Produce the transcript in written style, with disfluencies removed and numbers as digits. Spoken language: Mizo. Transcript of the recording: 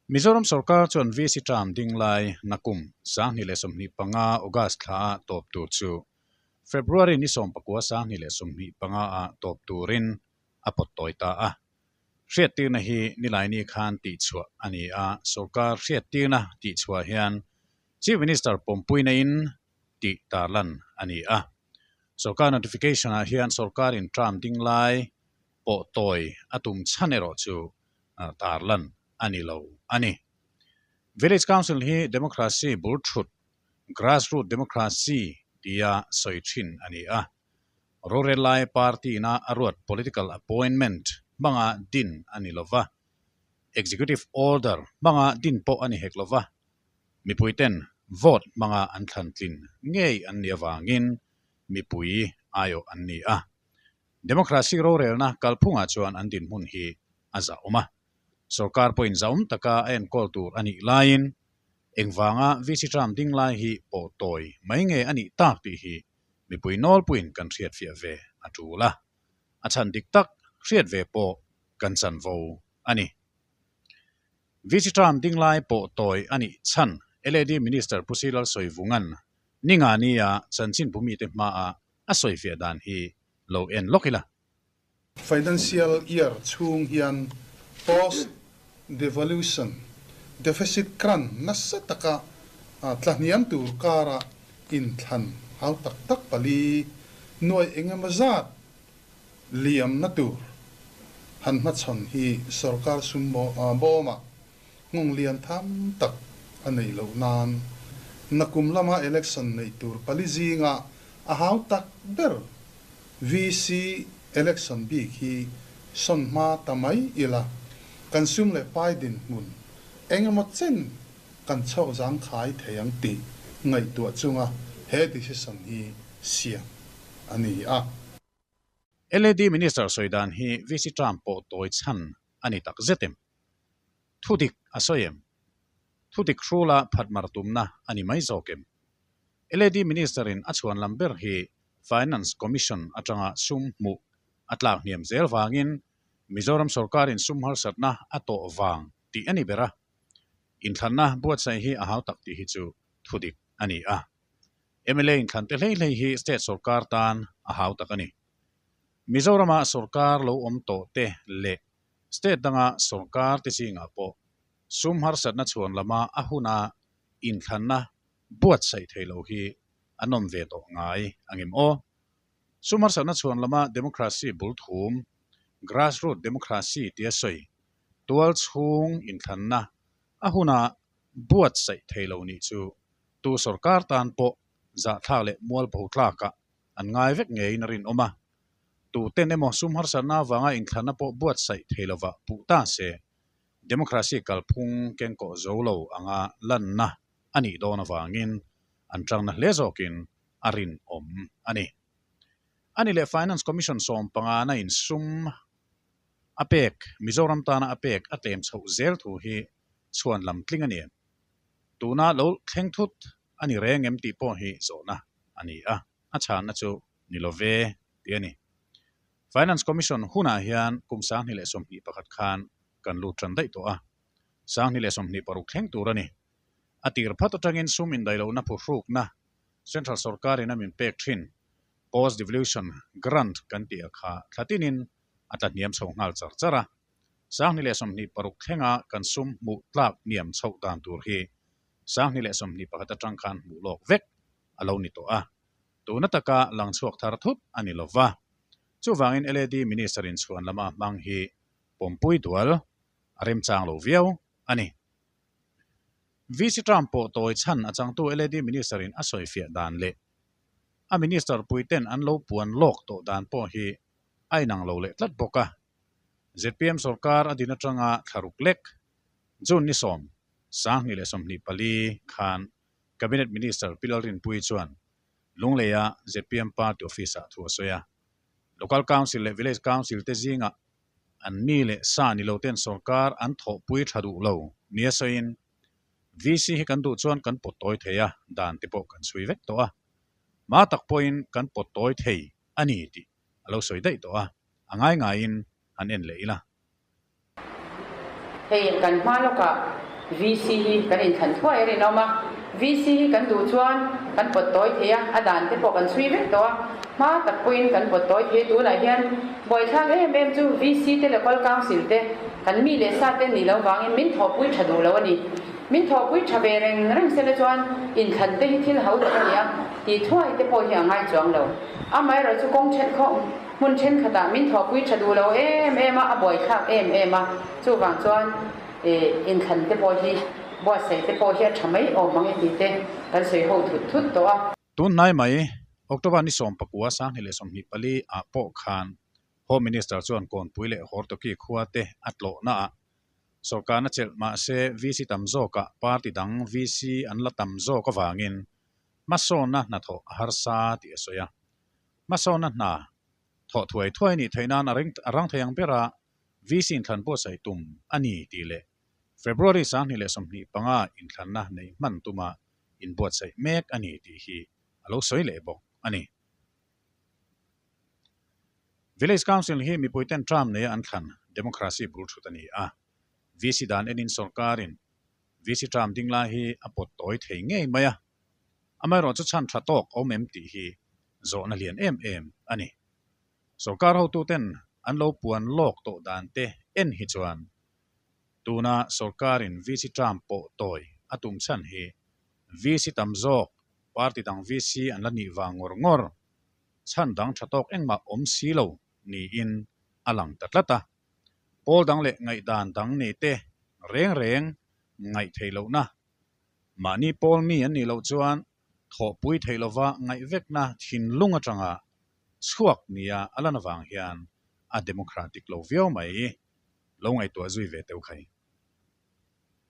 Mizoram sorkar chuan VC term ding lai nakum 2025 August thla a tawp tur chu February ni 19 2025 ah tawp turin a pawt tawi ta a. Hriattirna hi Nilaini khan tihchhuah a ni a, sorkar hriattirna tihchhuah hian Chief Minister pawmpuina in tih tarlan a ni a. Sorkar notification ah hian sorkar in term ding lai pawh tawi a tum chhan erawh chu tarlan a ni lo a ni. Village Council hi democracy bul thut, grassroot democracy, tia sawi thin a ni a. Rorel lai party-na a ruat political appointment hmanga din a ni lova, executive order hmanga din pawh a ni hek lova, mipuiten vote hmanga an thlan tlin ngei an nih avangin mipui aiawh an ni a. Democracy rorelna kalphungah chuan an dinhmun hi a zahawm a. Sorkar pawhin zahawm taka a enkawl tur a nih laiin engvanga VC term ding lai hi pawh tawi mai nge a nih tak tih hi mipui nawlpuiin kan hriatfiah ve a tul a. A chhan dik tak hriat ve pawh kan chanvo a ni. VC term ding lai pawh tawi a nih chhan LAD Minister Pu Silal Sawivunga'n ninga nia chanchinbu mite hmaah a sawifiah dan hi lo en lawk ila. Financial year chhung hian post devaluation deficit kran nasa taka tlahniam tur kara inthlan hau tak tak pali nuai engemaw zat liamna tur han hmachhawn hi sorkar sum bawmah nghawng lian tham tak a neih loh nan nakum lama election neih tur pali zinga a hau tak ber VC election bik hi sawn hma ta mai ila kan sum leh pai dinhmun engemaw chen kan chhawk zangkhai thei ang tih ngaihtuah chunga he decision hi siam a ni a. LAD Minister sawi dan hi VC term pawh tawi chhan a ni tak zet em? Thudik a sawi em? Thudik hrula phat mar tumna a ni mai zawk em? LAD Minister in a chhuan lam ber hi Finance Commission atanga sum hmuh a tlak hniam zel vangin Mizoram sorkarin sum harsatna a tawh vang tih a ni ber a. Inthlanna buatsaih hi a hau tak tih hi chu thudik a ni a. Mla inthlan te hlei hlei hi state sorkar tan a hau tak a ni. Mizorama sorkar lo awm tawh te leh state danga sorkar te zingah pawh sum harsatna chhuan lama a huna inthlanna buatsaih thei lo hi an awm ve tawh ngai ang em aw? Sum harsatna chhuan lama democracy bul thum, grassroot democracy tia sawi, tual chhung inthlanna a huna buatsaih thei lo nih chu tu sorkar tan pawh zahthlak leh mualbo tlakah an ngai vek ngeiin a rinawm a. Tuten emaw sum harsatna avanga inthlanna pawh buatsaih thei lova puh ta se, democracy kalphung kengkawh zo lo anga lanna a nih dawn avangin an tangna hle zawkin a rinawm a ni. A ni leh Finance Commission 15 na in sum a pek, Mizoram tana a pek a tlem chhoh zel thu hi chhuan lam tling a ni em? Tuna lo thleng thut a ni reng em tih pawh hi zawhna a ni a, a chhanna chu ni lo ve tih a ni. Finance Commission hunah hian kum 2021 khan kan lut tan daih tawh a, 2026 thleng tur a ni. A tir phat atangin sum indaihlohna phuhrukna Central sorkarin a min pek thin Post Devolution Grant kan tih a kha thla tinin a tla hniam chho nghal char char a. 2026 thlenga kan sum hmuh tlak hniam chhoh dan tur hi 2021 atang khan hmuh lawk vek a lo ni tawh a, tuna taka lang chhuak thar thut a ni lo va. Chuvangin LAD Minister in chhuan lama hmang hi pawmpui dual a remchang lo viau a ni. VC term pawh tawi chhan a changtu LAD Minister in a sawifiah dan leh a Minister puiten an lo puan lawk tawh dan pawh hi a inang lo leh tlat bawk a. Zpm sorkar a din atanga thlaruk lek, June ni 10, 2024 khan Cabinet Minister Pi Lalrinpuii chuan Lungleia zpm Party Office-ah thu a sawi a. Local Council leh Village Council te zingah an mi leh sa ni lo ten sorkar an thawhpui tha duh lo nia sawiin, VC hi kan duh chuan kan pawt tawi thei a, dan te pawh kan chhui vek tawh a. Hma tak pawhin kan pawt tawi thei a ni tih a lo sawi daih tawh a, a ngai ngaiin han en leh ila. Hei kan hma lawkah VC hi kan inthlan thuai a rinawm a, VC hi kan duh chuan kan pawt tawi thei a, a dan te pawh kan chhui vek tawh a, hma tak pawhin kan pawt tawi thei a, tunah hian buaithlak em em chu VC te Local Council te kan mi leh sa te nih loh vangin min thawhpui tha duh lo a ni. Min thawhpui tha ve reng reng sela chuan inthlan te hi thil ho tak a ni a, tih thuai te pawh hi a ngai chuang lo. Amaherawhchu kawng then khawh hmun thenkhatah min thawhpui tha duh lo em em a, a buaithlak em em a, chuvang chuan inthlan te pawh hi buatsaih te pawh hi a tha mai awm ang e tih te kan sawi ho thut thut tawh a. Tunhnai mai October ni 19 2024 ah pawh khan Home Minister chuan Kawnpui leh Hortoki khua te a tlawhna ah Sawrkarna chelh mahse VC tam zawkah party dang VC an la tam zawk avangin hmasawnna hnathawh a harsa tih a sawi a. Hmasawnna hna thawh thuai thuai nih theih nan a rang thei ang bera VC inthlan buatsaih tum a ni tih leh February 2025 inthlanna neih hman tuma inbuatsaih mek a ni tih hi a lo sawi leh bawk a ni. Village Council hi mipuiten term neia an thlan democracy bul thut a ni a. VC dan enin sorkarin VC term ding lai hi a pawt tawi thei ngei mai a. Amaherawhchu chhan tha tawk awm em tih hi zawhna lian em em a ni. Sorkar hotuten an lo puan lawk tawh dan te en hi chuan tuna sorkarin VC term pawh tawi a tum chhan hi VC tam zawk party dang VC an la nih vang ngawr ngawr chhan dang tha tawk engmah awm si lo niin a lang ta tlat a. Pawl dang leh ngaihdan dang nei te reng reng ngaih theih lohna, mahni pawl mi an nih loh chuan thawhpui theih lova ngaihvekna thinlung atanga chhuak nia a lan avang hian a democratic lo viau mai. Lo ngaihtuah zui ve teuh khai.